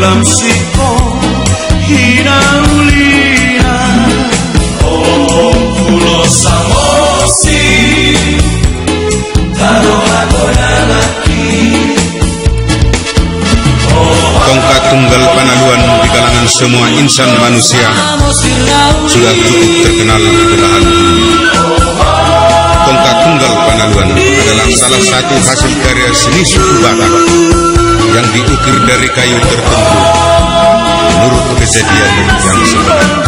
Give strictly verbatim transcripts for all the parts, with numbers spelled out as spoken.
Lam siko hinaulina, oh, Pulo Samosir, tano hatoda laki. Tongkat tunggal panaluan di kalangan semua insan manusia sudah cukup terkenal di belahan dunia. Tongkat tunggal panaluan adalah salah satu hasil karya seni suku Batak yang diukir dari kayu tertentu menurut kejadian yang sebenarnya,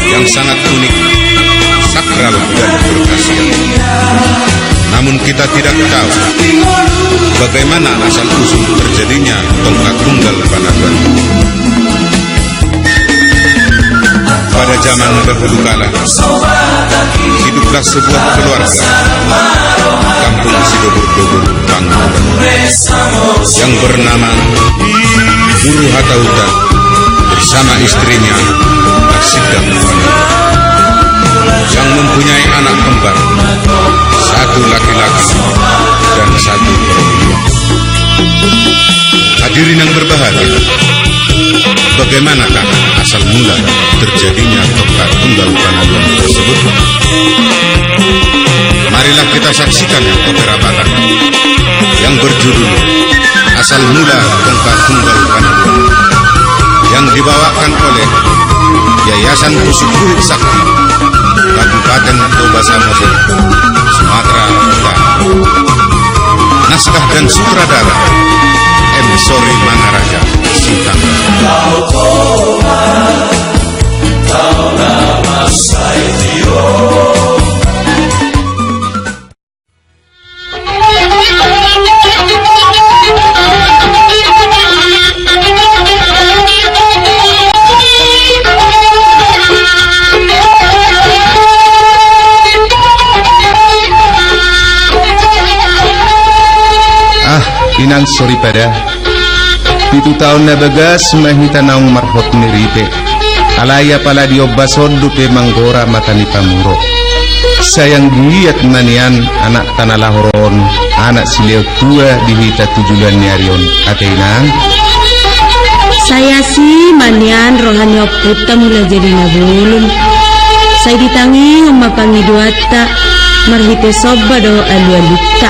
yang sangat unik, sakral, dan berkhasiat. Namun kita tidak tahu bagaimana asal-usul terjadinya tongkat tunggal panaluan. Pada zaman dahulu kala, hiduplah sebuah keluarga di kampung Sidobur-dobur, Bangkuban, yang bernama Guru Hatautan bersama istrinya Nasida, yang mempunyai anak kembar, satu laki-laki dan satu perempuan. Hadirin yang berbahagia, bagaimanakah asal mula terjadinya tongkat tunggal panaluan tersebut? Marilah kita saksikan opera Batak yang berjudul Asal Mula Tongkat Tunggal Panaluan, yang dibawakan oleh Yayasan Pusuk Luhut Sakti, Kabupaten Toba Samosir, Sumatera Utara. Naskah dan sutradara M Sori Mangaraja, Sintang. Ah, inang soripada. Pitu taon na bagas ma hita naung marhot ni ripit. Alai apala diombas on dope manggora mata ni pamurok. Sayang giat ma nian anakta na laho ro on, anak silehon tua di hita tu joloan ni ari on, ate inang. Sai asi ma nian roha ni ompunta Mulajadi Nabolon. Sai ditangihon ma pangidoanta marhite somba dohot alualunta.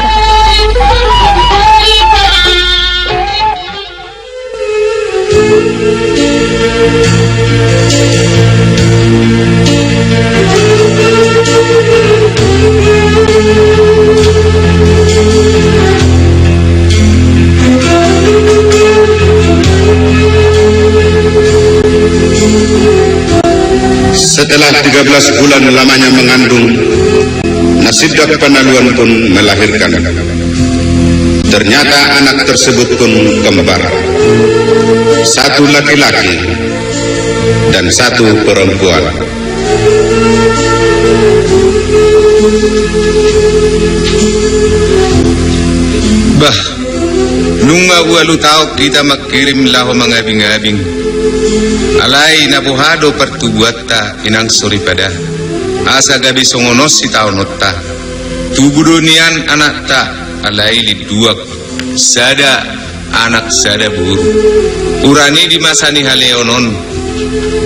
Setelah tiga belas bulan lamanya mengandung, Nasida Panaluan pun melahirkan. Ternyata anak tersebut pun kembar. Satu laki-laki dan satu perempuan. Bah, nunga ualu taon hita mangkirim laho mangabing-abing. Alai na boha do partubuanta, inang soripada, asa gabe songon on sitaononta. Tubu do nian anakta, alai linduak, sada anak sada boru. Urani di masa ni haleon on,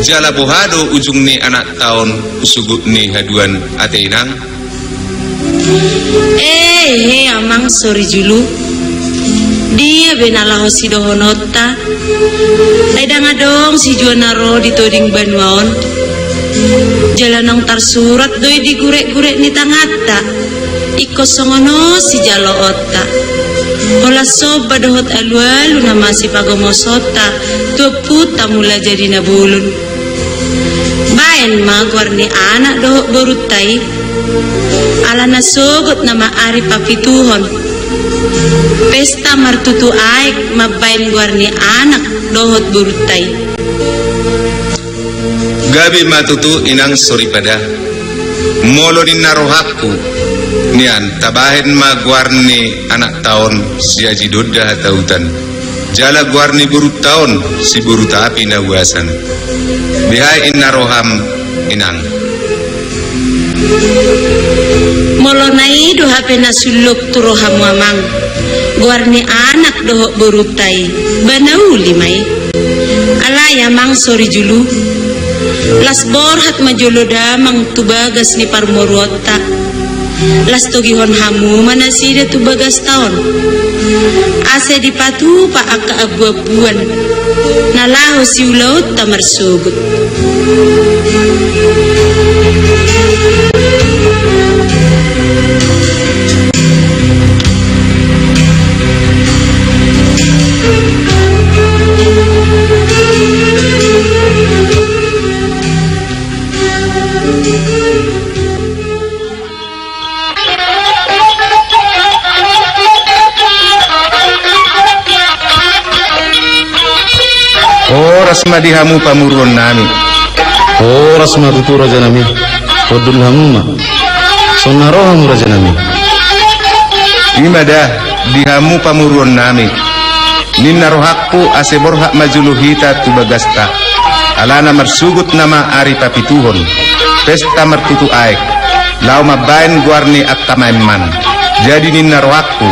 jala boha do ujung ni anakta on tu sogot ni haduan, ate inang? Ehe, amang sori julu. Dia be na laho sidohononta? Ai ndang adong sijua na ro di toding banua on. Jala naung tarsurat do i di gurek-gurek ni tanganta. Ingkon songon on sijaloonta. Holan somba dohot alualu nama sipagomosonta tu ompunta Mulajadi Nabolon. Baen ma goar ni anak dohot borunta i. Alana sogot nama ari papituhon. Pesta martutu aek mambaen goar ni anak dohot borunta i. Gabe ma tutu, inang soripada. Molo ninna rohangku nian, tabahen ma goar ni anakta on si Aji Donda Hatautan, jala goar ni borunta on si Boru Tapi Nauasan. Beha inna roham, inang? Molo na i do hape na sullop tu rohamu, amang, goar ni anak dohot borunta i, ba na uli ma i. Ai amang sori julu, las borhat ma jolo damang tu bagas ni parmoruonta. Las togihon hamu ma nasida tu bagasta on, ase dipatupa angka abuabuan na laho siulaonta marsogot. Horas ma di hamu pamoruonnami. Horas ma tutu rajanami. Hundul hamu ma. Songon na ro hamu rajanami. I ma da di hamu pamoruonnami. Ninna rohangku ase borhat ma jolo hita tu bagasta. Alana marsogot nama ari papituhon, pesta martutu aek, laho mambaen goar ni angka maenman. Jadi ninna rohangku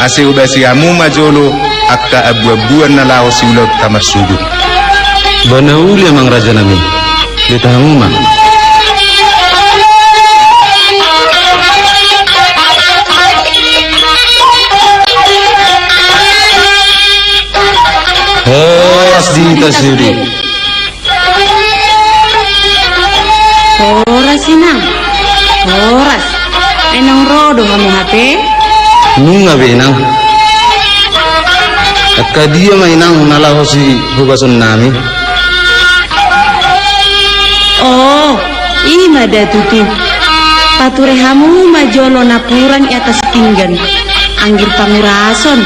ase hubasi hamu ma jolo angka abuabuan na laho siulaonta marsogot. Ba na uli amang rajanami. Beta hamu ma. Horas di hita sude. Horas inang. Horas. Ai naung ro do hamu hape? Nunga be inang. Angka dia ma inang na laho sihobasonnami? O, i ma da tutu. Pature hamu ma jolo napuran i atas pinggan, anggir pangurason.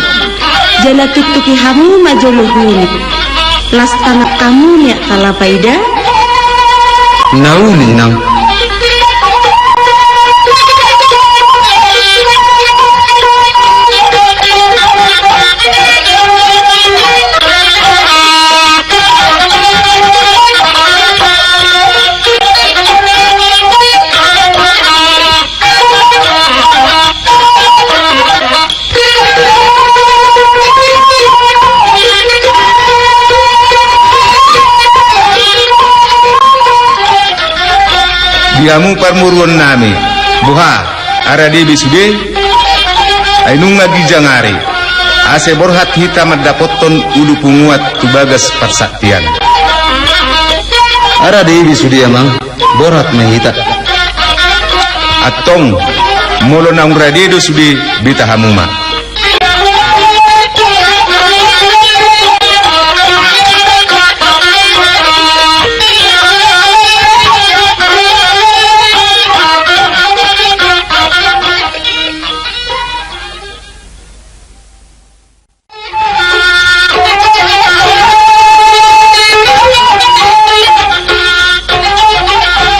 Jala tuktuki hamu ma jolo hunit. Las tangan hamu ni angka lapa i da. Na uli inang. Di hamu parmoruonnami, boha, rade be sude? Ai nunga ginjang ari, ase borhat hita mandapothon ulu punguan tu bagas parsaktian. Rade be sude amang. Borhat ma hita. Antong, molo naung rade do sude, beta hamu ma.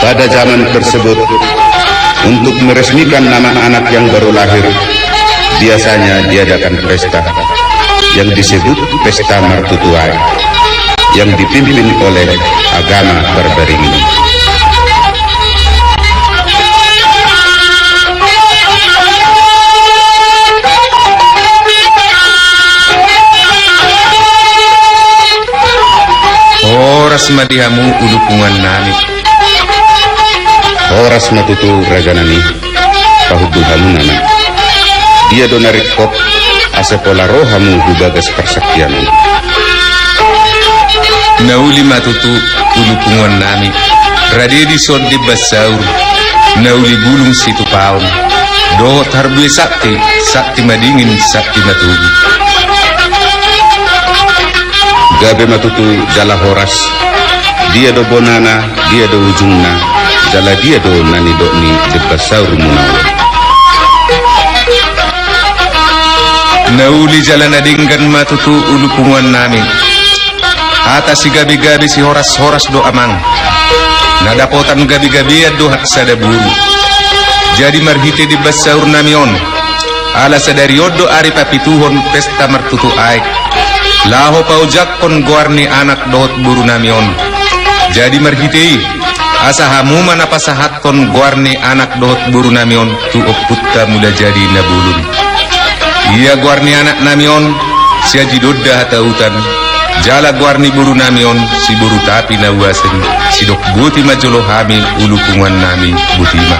Pada zaman tersebut, untuk meresmikan nama anak yang baru lahir, biasanya diadakan pesta yang disebut pesta martutuae, yang dipimpin oleh agama Barbaringin. Horas ma di hamu ulu punguan nami. Horas ma tutu raja nami. Pahundul hamu nama. Dia do na ringkot asa pola ro hamu hu bagas parsaktian. Na uli ma tutu ulu punguan nami. Rade dison di Bassaur, na uli bulung situpaon. Dohot harbue sakti, sakti madingin, sakti matogu. Gabe ma tutu jala horas. Dia do bonana, dia do ujungna, jala dia do na nidok ni Debba Saur muna on. Na uli jala na denggan ma tutu ulu punguan nami. Hata sigabe-gabe sihoras-horas do amang. Na dapotan gabe-gabean do hak sada boru. Jadi marhite Debba Saur nami on. Ala sadari on do ari papituhon pesta martutu aek. Laho paojakkon goar ni anak dohot boru nami on. Jadi marhite i, asa hamu ma na pasahathon goar ni anak dohot boru nami on tu ompunta Mula Jadi Na Bolon. Ia goar ni anak nami on, si Aji Donda Hatautan, Jala goar ni boru nami on, si boru Tapi na uasen, sidok boti ma jolo hami, ulu punguan nami, boti ma.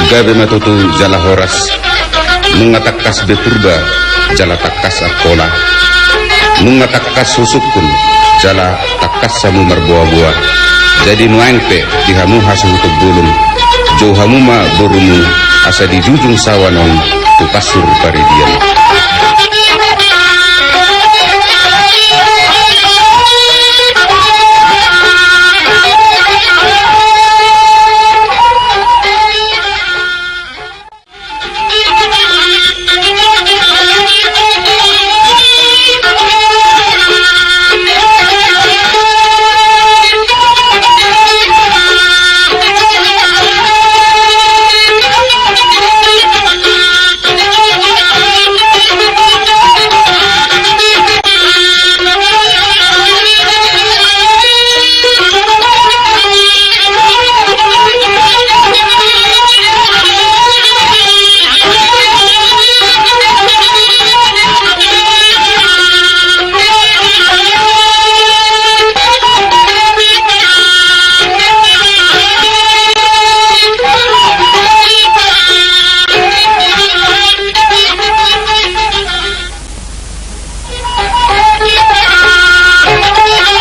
Gabe ma tutu jala horas. Nunga tangkas be Purba, jala tangkas Angkola. Nunga tangkas husungkun, jala tangkas hamu marboaboa. Jadi nuaeng pe di hamu hasuhuton bolon, jou hamu ma borumu, asa dijujung sawan on tu pansur paridian.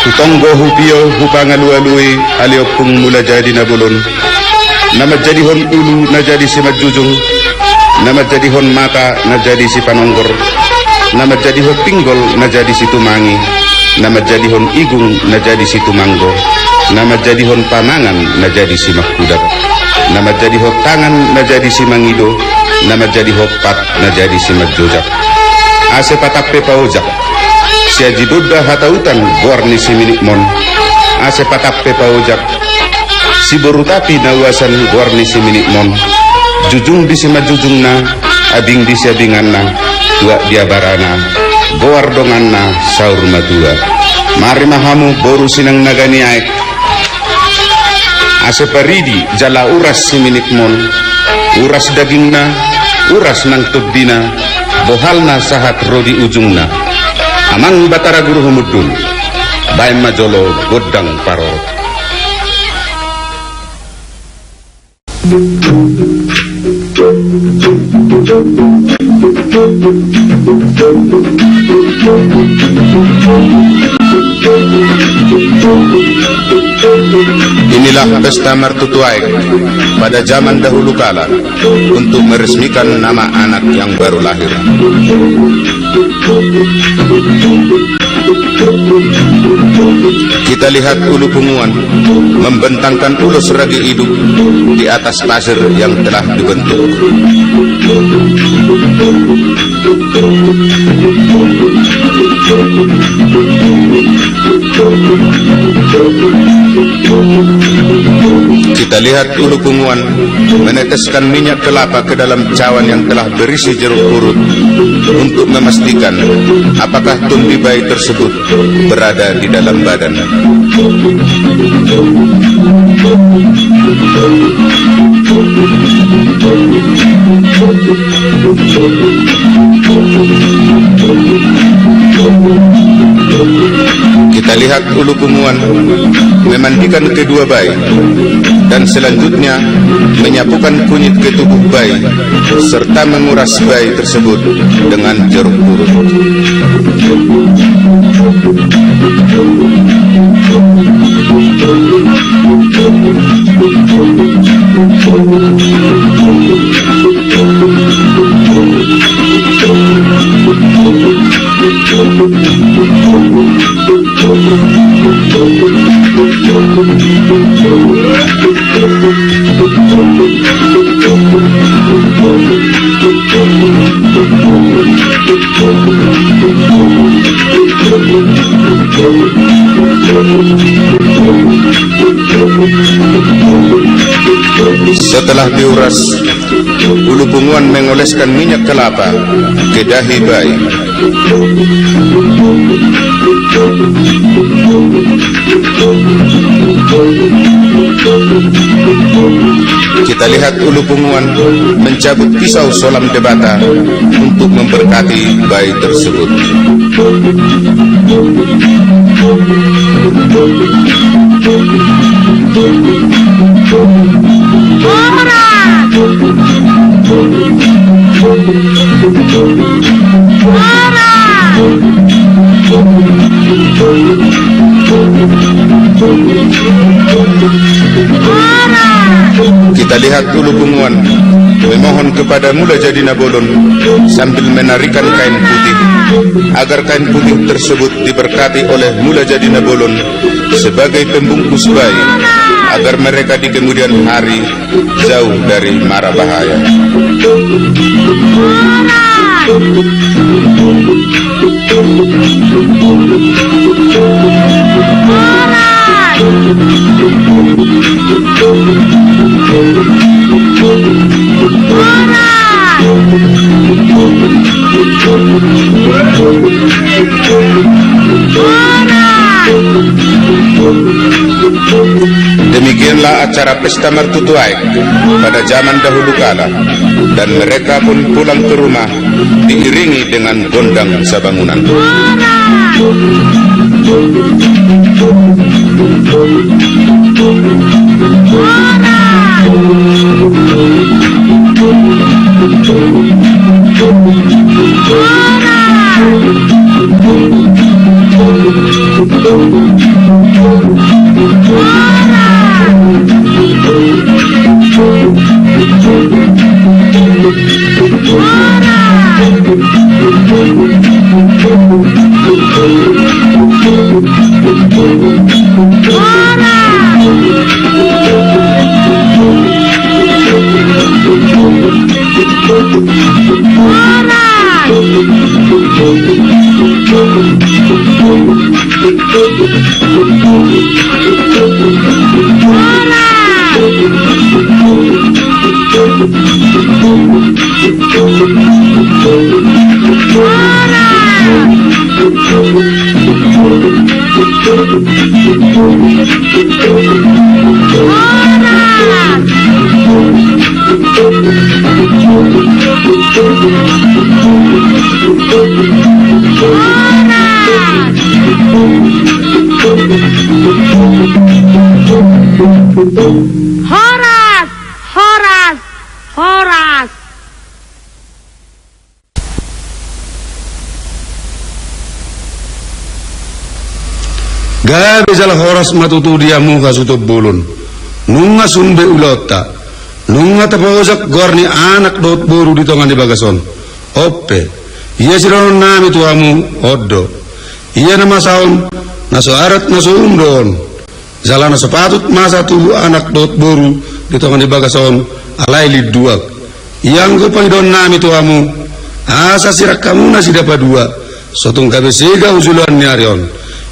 Hutonggo, hupio, hupangalualui ale ompung Mulajadi Na Bolon, na manjadihon ulu na jadi simanjujung, na manjadihon mata na jadi sipanonggor, na manjadihon pinggol na jadi situmangi, na manjadihon igung na jadi situmanggo, na manjadihon pamangan na jadi simanghudat, na manjadihon tangan na jadi simangido, na manjadihon pat na jadi simanjojak. Ase patampe paojak, si Aji Donda Hatautan goar ni si minikmon. Ase patampe paojak, si boru Tapi na uasen goar ni si minikmon. Jujung di simanjujungna, abing di siabinganna, tuak di abarana, goar donganna saur matua. Mari ma hamu boru Sinang Naga ni aek. Ase paridi jala uras si minikmon, uras dagingna, uras nang tondina, bohalna sahat ro di ujungna. Amang Batara Guru Humundul, baen ma jolo gondang parorot. Inilah pesta mertutuaek pada zaman dahulu kala untuk meresmikan nama anak yang baru lahir. Kita lihat ulu punguan membentangkan ulos ragi iduk di atas pasir yang telah dibentuk. Kita lihat ulu punguan meneteskan minyak kelapa ke dalam cawan yang telah berisi jeruk purut untuk memastikan apakah tondi bayi tersebut berada di dalam badan. Kita lihat ulu punguan memandikan kedua bayi dan selanjutnya menyapukan kunyit ke tubuh bayi serta menguras bayi tersebut dengan jeruk purut. Setelah diuras, ulu punguan mengoleskan minyak kelapa ke dahi bayi. Kita Lihat ulu punguan mencabut pisau solam Debata untuk memberkati bayi tersebut. Kita lihat ulu punguan memohon kepada Mula Jadi Nabolon sambil menarikan kain putih, agar kain putih tersebut diberkati oleh Mula Jadi Nabolon sebagai pembungkus bayi, agar mereka di kemudian hari jauh dari mara bahaya. Demikianlah acara pesta martutu aek pada zaman dahulu kala, dan mereka pun pulang ke rumah diiringi dengan gondang sabangunan. Horas! Horas! Horas! Gabe jala horas ma tutu di hamu hasuhuton bolon. Nunga sun be ulaonta. Nunga tapaojak goar ni anak dohot boru di tonga ni bagas on. On pe, ia sidohononnami tu hamu, on do. Ia na masa on, na so adat na so um do on. Jala na so patut masa tubu anak dohot boru di tonga ni bagas on, alai linduak. Ia anggo pangidoannami tu hamu, asa sirang hamu nasida padua, so tung gabe sega tu joloan ni ari on.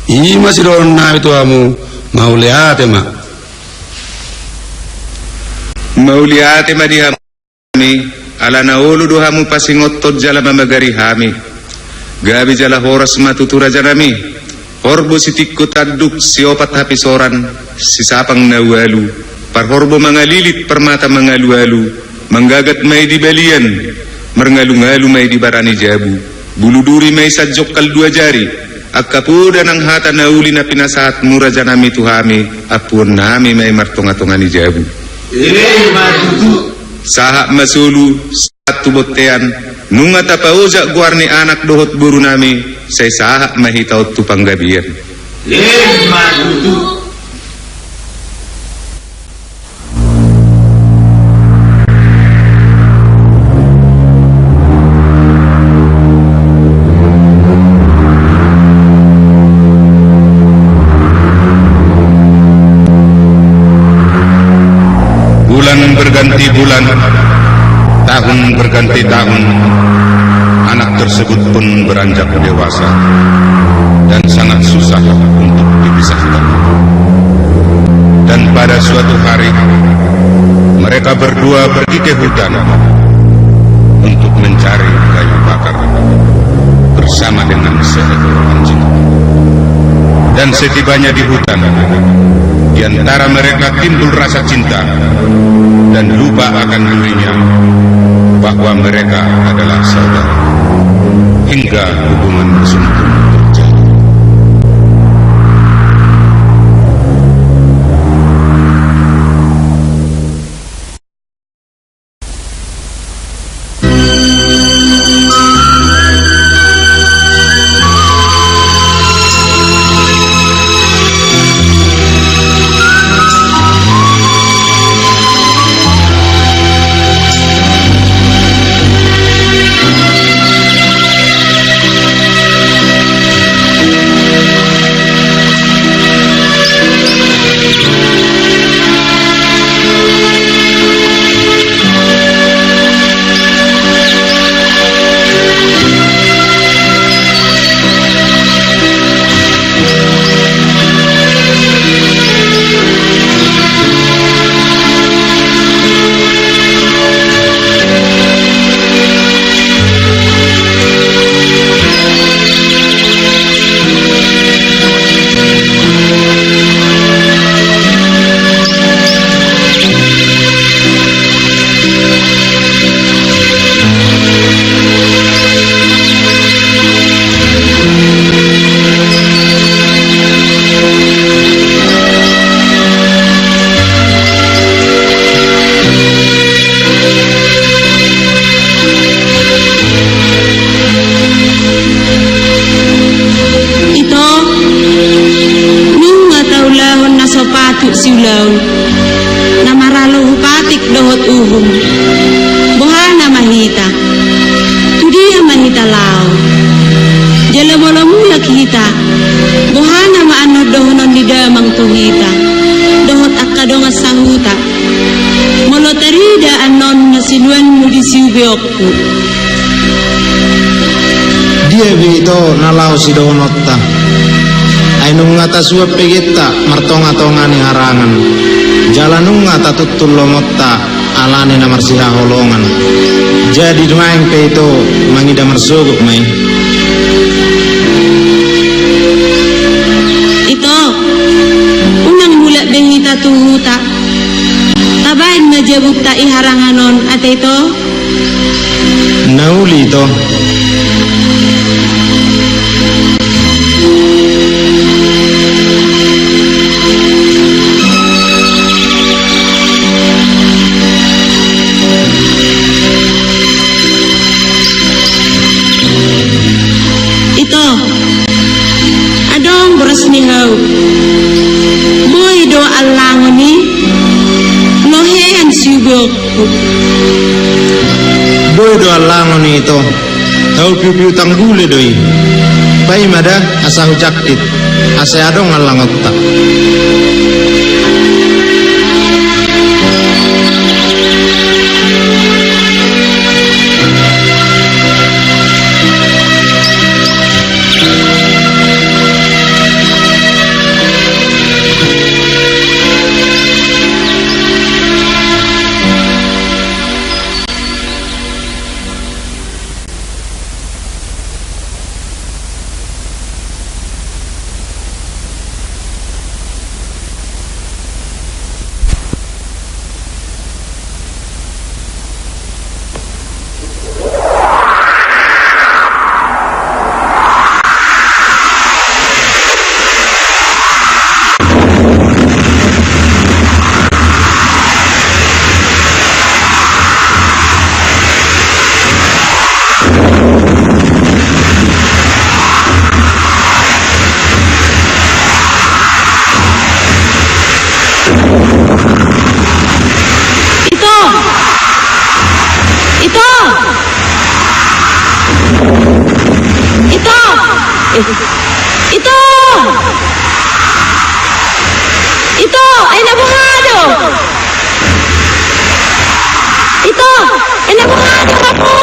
I ma sidohononnami tu hamu, mauliate ma. Mauliate ma di hamu. Nami, ala na olo do hamu pasingothon jala mamagari hami. Gabe jala horas ma tutu rajanami. Horbo sitingko tanduk siopat hapisoran, sisapang na ualu, parhorbo mangalilit parmata mangalualu, manggagat ma i di balian, marngalungalu ma i di bara ni jabu, bulu duri ma i sanjongkal dua jari, angka poda nang hata na uli na pinasahatmu rajanami tu hami, ampuonnami ma i martongatonga ni jabu. Ima tutu. Sahat ma solu, sahat tu bontean, nunga tapaojak goar ni anak dohot borunami, sai sahat ma hita on tu panggabean. Ima tutu. Bulan berganti bulan, tahun berganti tahun, anak tersebut pun beranjak dewasa dan sangat susah untuk dipisahkan. Dan pada suatu hari, mereka berdua pergi ke hutan untuk mencari kayu bakar bersama dengan seekor anjing. Dan setibanya di hutan, di antara mereka timbul rasa cinta. dan lupa akan dirinya bahwa mereka adalah saudara, hingga hubungan mesum pun terjadi. Ito, nunga taulahon na so patut siulaon, na maralo hupatik dohot uhum. Boha nama hita? Tu dia ma hita laho? Jala molo mulak hita, boha nama annon dohonon ni damang tu hita dohot angka dongan sahuta, molo tarida annon na sinuanmu di siubeon? Dia be ito na laho sidohononta? Ai nunga tasuan pegenta martongatonga ni harangan, jala nunga tatuntun lomonta alani na marsihaholongan. Jadi nuaeng pe ito mangida marsogot ma i. Ito, unang mulak be hita tu huta. Tabaen ma jabukta i harangan on, ate ito. Na uli ito. Ito, adong boras ni hau. Boi do allangon i, lohean siubeon. Boi do allangon i ito, hau piupiu tanggule do i. Paima da asa hujangkit, asa adong allangonta. Ito! Ito! Ito! Eh, ito! Ito! Ai na boha do? Ito! Ai na boha do hamu?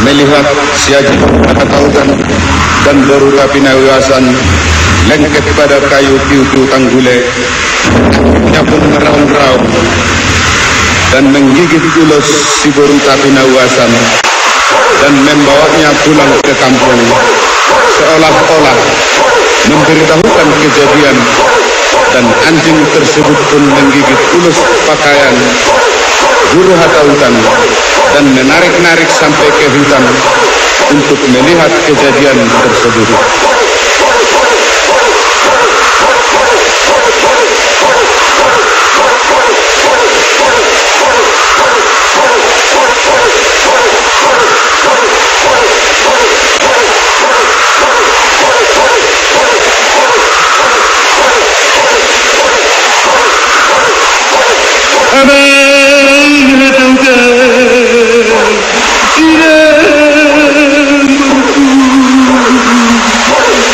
Melihat si Aji Pangkataudan dan boru Tapinawiasan lengket pada kayu piupiu tanggule, akhirnya pun meraung-raung. dan menggigit ulos si boru tapi na uasan, dan membawanya pulang ke kampung, seolah-olah memberitahukan kejadian, dan anjing tersebut pun menggigit ulos pakaian guru hatautan dan menarik-narik sampai ke hutan untuk melihat kejadian tersebut. Amang hatautan, inang boruku.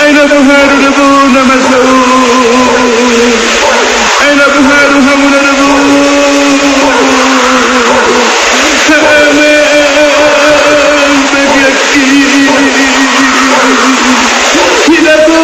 Ai na boha do na bo na masa on? Ai na boha do hamu na na bo? Amang bagianki. Hita tu.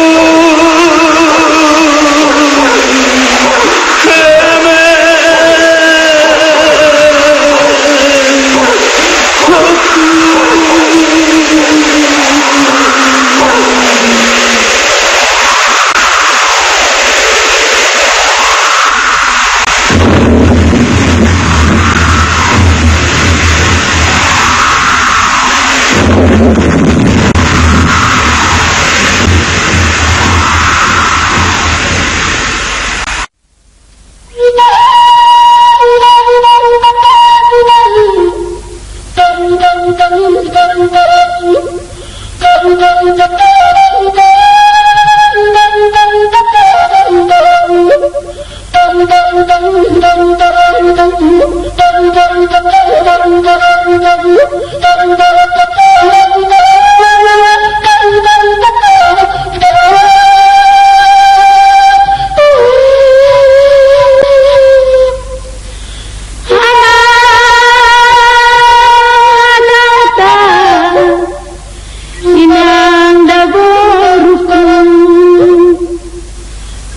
Inang da boruku,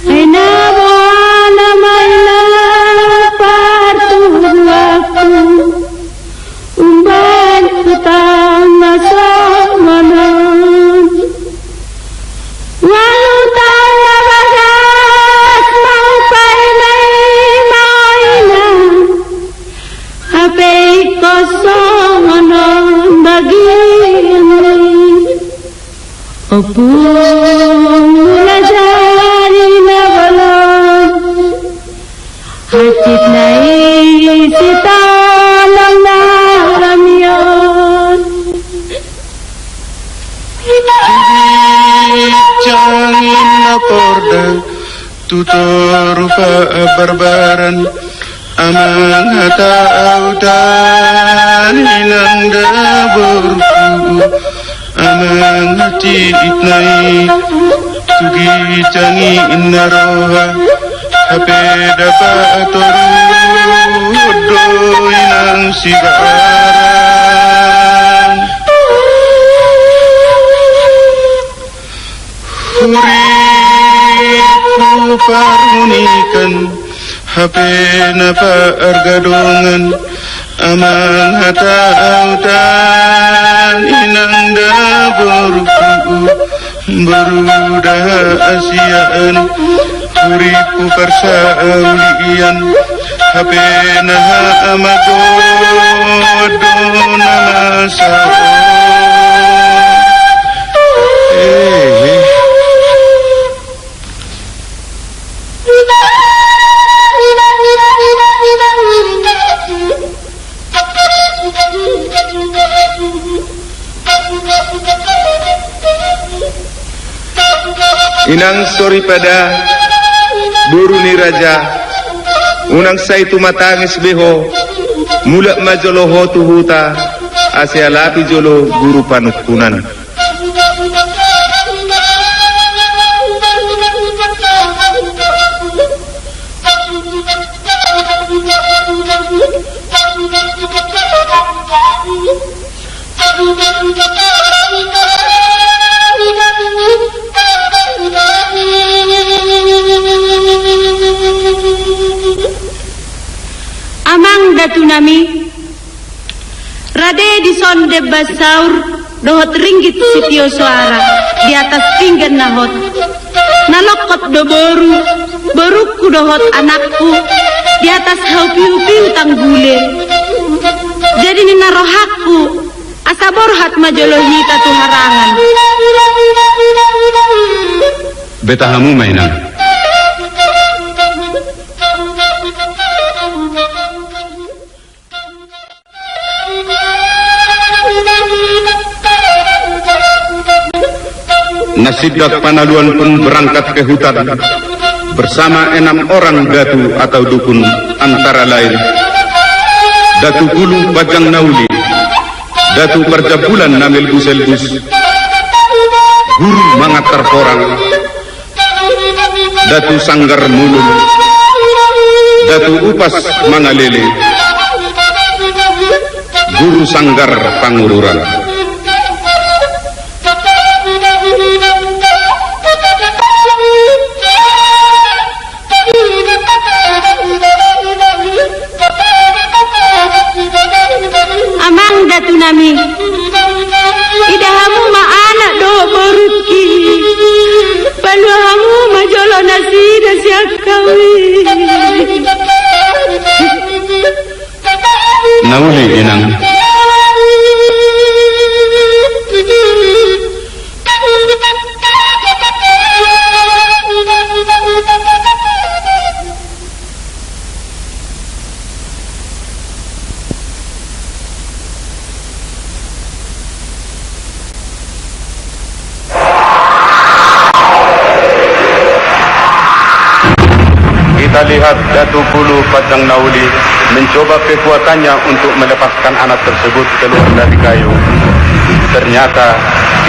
ai na boha nama inang partubuanku, umbahen hutang na songon on. Ualu taon na bagas ma hupaima i ma inang. Hape ingkon songon on bagian ni ompung mula jadi na bolon. Hansit na i sitalang na hami on. Di jangin na porda tu toru pabarbaran. Amang hatautan, inang da boruku, amang hansit na i tu ginjang ni na roha, hape dapot toru do inang sibaran. Huripu parmunikan, hape na pargadongan, amang hatautan, inang da boruku, boru da hasiaan, huripu parsaulian, hape na hamadot do na masa on. Inang soripada, boru ni raja, unang sai tumatangis be ho, mulak ma jolo ho tu huta, asa alapi jolo guru panungkunan. Amang da tu Nami, rade dison demban saur dohot ringgit sitio soara di atas pinggan na hot. Na longkot do boru, borungku dohot anakku di atas haupiu-piu tanggule. Jadi ninna rohangku, asa borhat ma jolo hita tu harangan. Beta hamu ma, Inang. Nasindak Panaluan pun berangkat ke hutan bersama enam orang datu atau dukun, antara lain Datu Gulu Panjang Nauli, Datu Parjambulan na melbus-elbus, Guru Mangantar Porang, Datu Sanggar Mulul, Datu Upas Mangalele, Guru Sanggar Pangururan. Amang datu nami, ida hamu ma anak dohot borungki, palua hamu ma jolo nasida sian hami. Na uli, Inang. Kita lihat Datu Gulu Panjang Nauli mencoba kekuatannya untuk melepaskan anak tersebut keluar dari kayu. Ternyata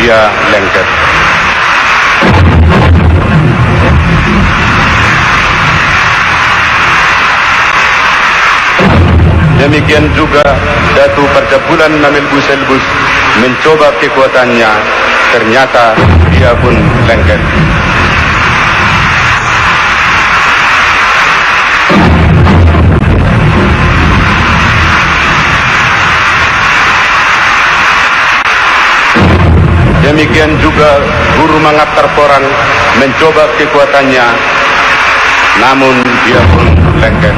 dia lengket. Demikian juga Datu Parjambulan na melbus-elbus mencoba kekuatannya, ternyata dia pun lengket. Demikian juga Guru Mangantar Porang mencoba kekuatannya, namun dia pun lengket.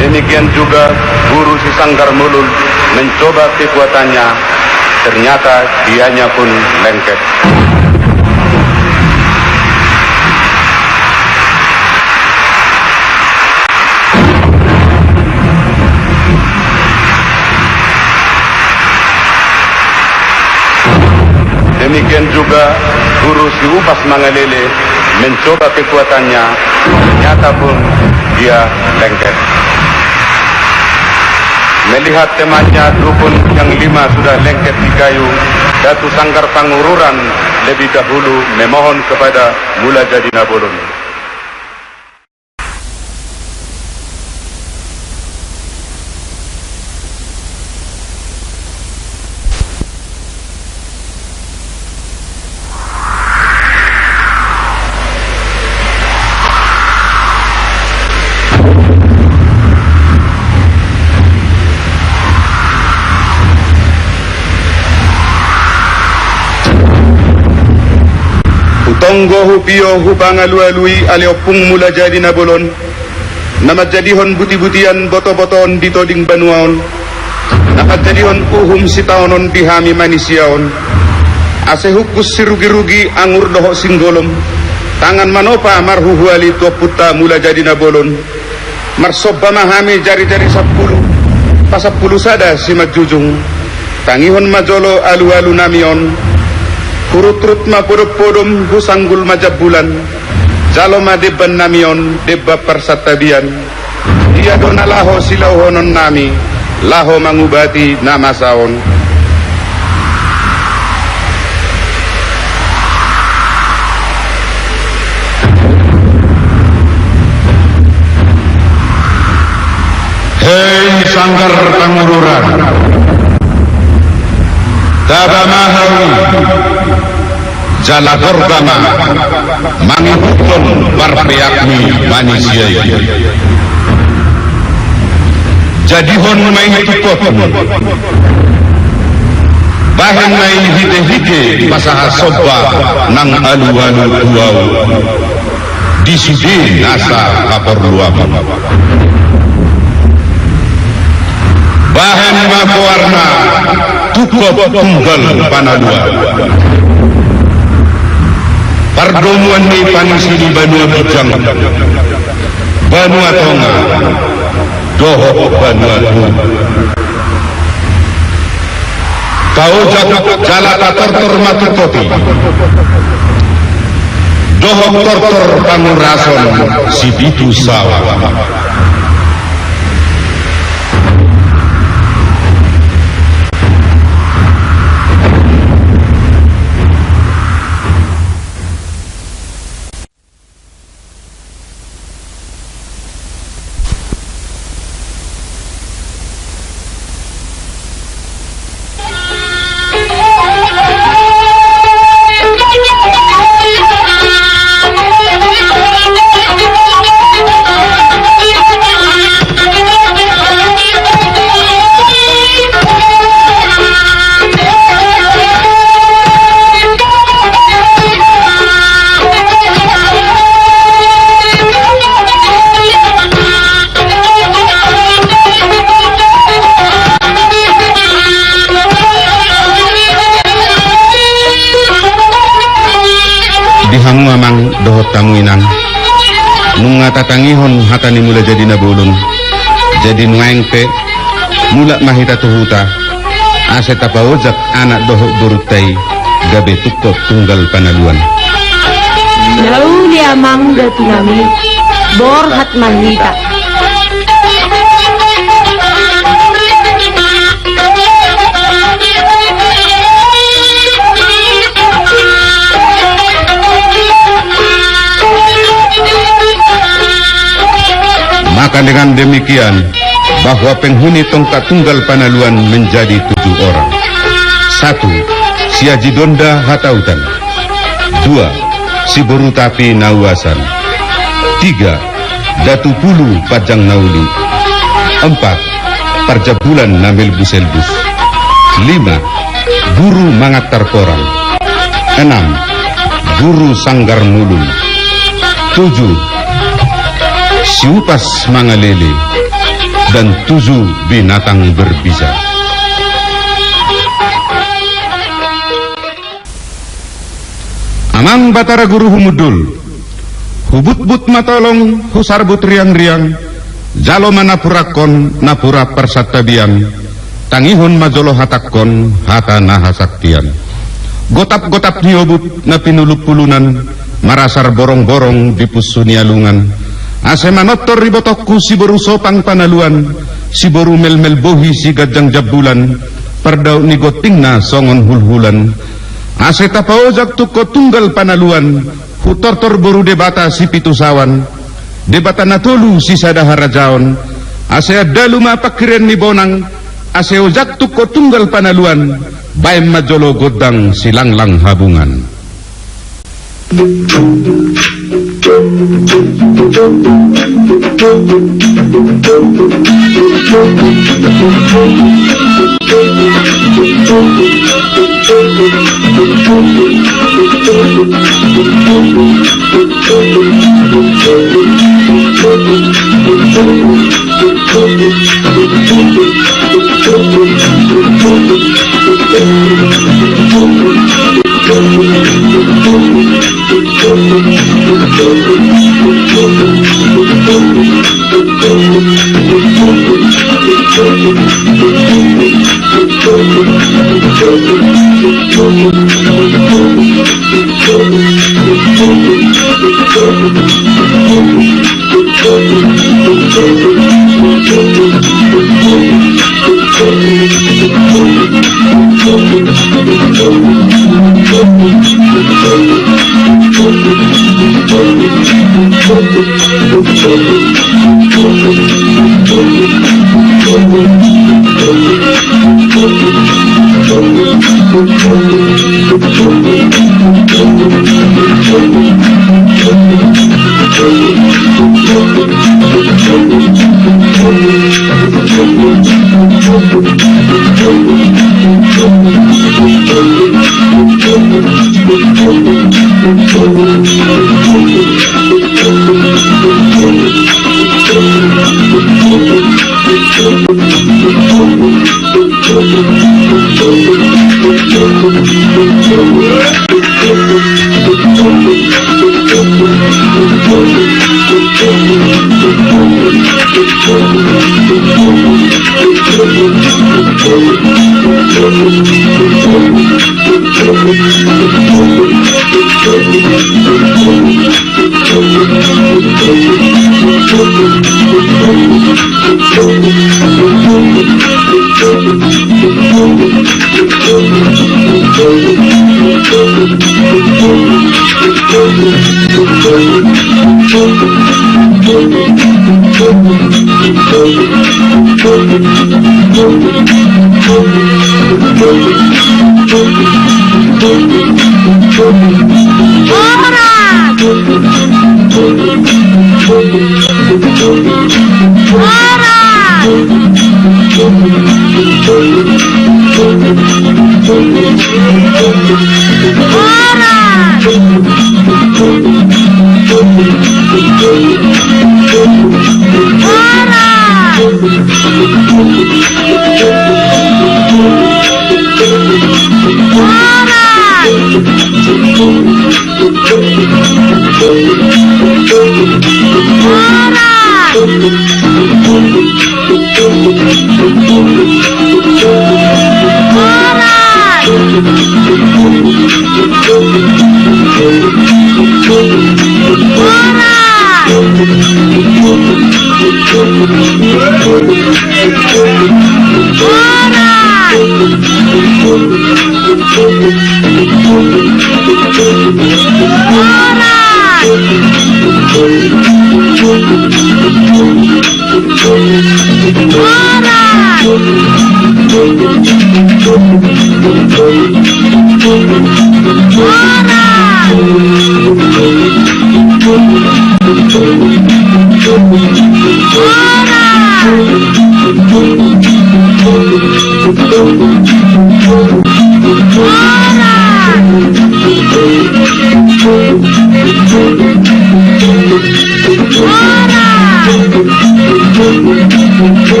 Demikian juga Guru Si Sanggar Mulul mencoba kekuatannya, ternyata dianya pun lengket. Demikian juga Guru Si Upas Mangalele mencoba kekuatannya, ternyata pun dia lengket. Melihat temannya dukun yang lima sudah lengket di kayu, Datu Sanggar Pangururan lebih dahulu memohon kepada Mula Jadi Nabolon. Hutonggo, hupio, hupangalualui ale Ompung Mula Jadi Nabolon, na manjadihon butibutian botobotoon di toding banua on, na manjadihon uhum sitaonon di hami manisia on, ase hungkus sirugirugi angur dohot singgolom, tangan manopa marhuhuali tu Ompunta Mula Jadi Nabolon. Marsomba ma hami jarijari sampulu, pasampulu sada simanjujung. Tangihon ma jolo alualunami on. Hurutrut ma podompodom, husanggul ma jambulan. Jalo ma dembannami on demban parsantabian. Dia do na laho silauhononnami laho mangubati na masa on? Hei Sanggar Pangururan, Jala gorga ma mangihuthon parpeak ni manisia i. Jadihon ma i tungkotmu. Bahen ma i hite-hite pasahat somba nang alu-alu tu ahu. Di sude nasa haporluanmu. Bahen ma goarna Tungkot Tunggal Panaluan. Pardomuan ni panisi ni banua ginjang, banua tonga, dohot banua toru. Taojak jala tatortor ma tungkot i dohot tortor pangurason Sipitu Sawan. Di hamu amang dohot hamu inang, nunga tatangihon hata ni Mula Jadi Na Bolon, jadi nuaeng pe mulak ma hita tu huta, ase tapaojak anak dohot borunta i gabe tungkot tunggal panaluan. Na uli amang datu nami, borhat ma hita. Maka dengan demikian, bahwa penghuni tongkat tunggal panaluan menjadi tujuh orang. Satu, si Aji Donda Hatautan. Dua, si Boru Tapi Nauasan. Tiga, Datu Pulu Panjang Nauli. Empat, Parjabulan na melbus-elbus. Lima, Guru Mangantar Porang. Enam, Guru Sanggar Mulung. Tujuh, Si Upas Mangalele. Dan tujuh binatang berbisa. Amang Batara Guru Humundul, hubutbut ma tolong, husarbut riang-riang, jalo ma napuranghon, napuran parsantabian, tangihon ma jolo hatangkon, hata na hasaktian. Gotap-gotap ni obut na pinulun-pulunan, marasar borong-borong di punsu ni alungan. Ase manortor ibotongku si Boru Sopang Panaluan, si Boru Melmel Bohi si Ganjang Jambulan, pardaut ni gontingna songon hulhulan. Ase tapaojak tungkot tunggal panaluan, hutortor boru Debata Sipitu Sawan, Debata na tolu sisada harajaon, ase andalu ma pangkirean ni bonang, ase ojak tungkot tunggal panaluan, baen ma jolo gondang silanglang habungan.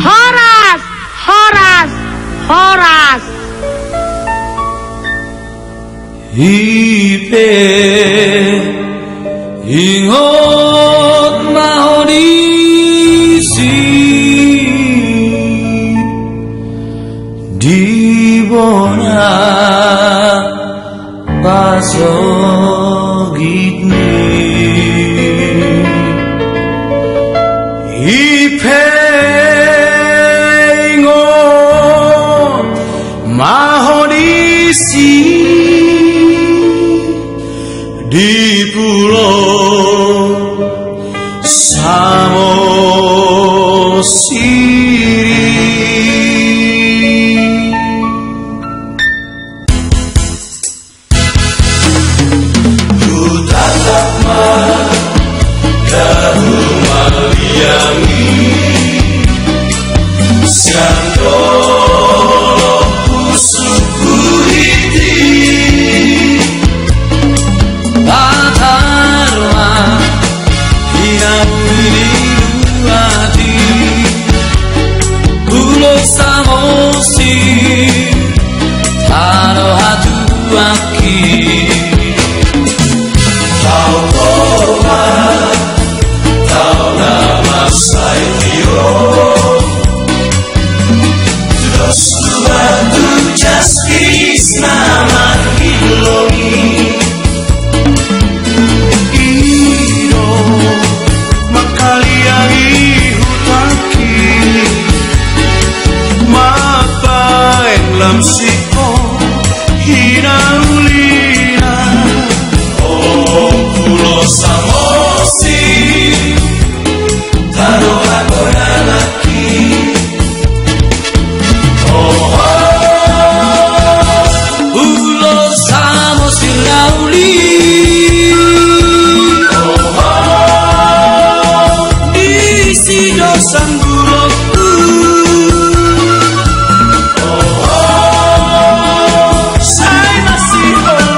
Horas, horas, horas. I pe ingot ma ho disi di bona pasogitmi. I pe ingot ma ho disi di Pulo Samosir. Hutatap ma dabu maliangi sian dolok pusukku hiti. Patar ma hinauli ni luati Pulo Samosir, tano hatubuanki. Tau toma, tau na mansai tio. Dos tu batu jaspis na mangilongi. I do mangkaliangi hutangki, mambaen lam sihol hinaulina. O Pulo Samosir, tano hagodanganki. Oho, Pulo Samosir Disi do sandulokku. Sai masihol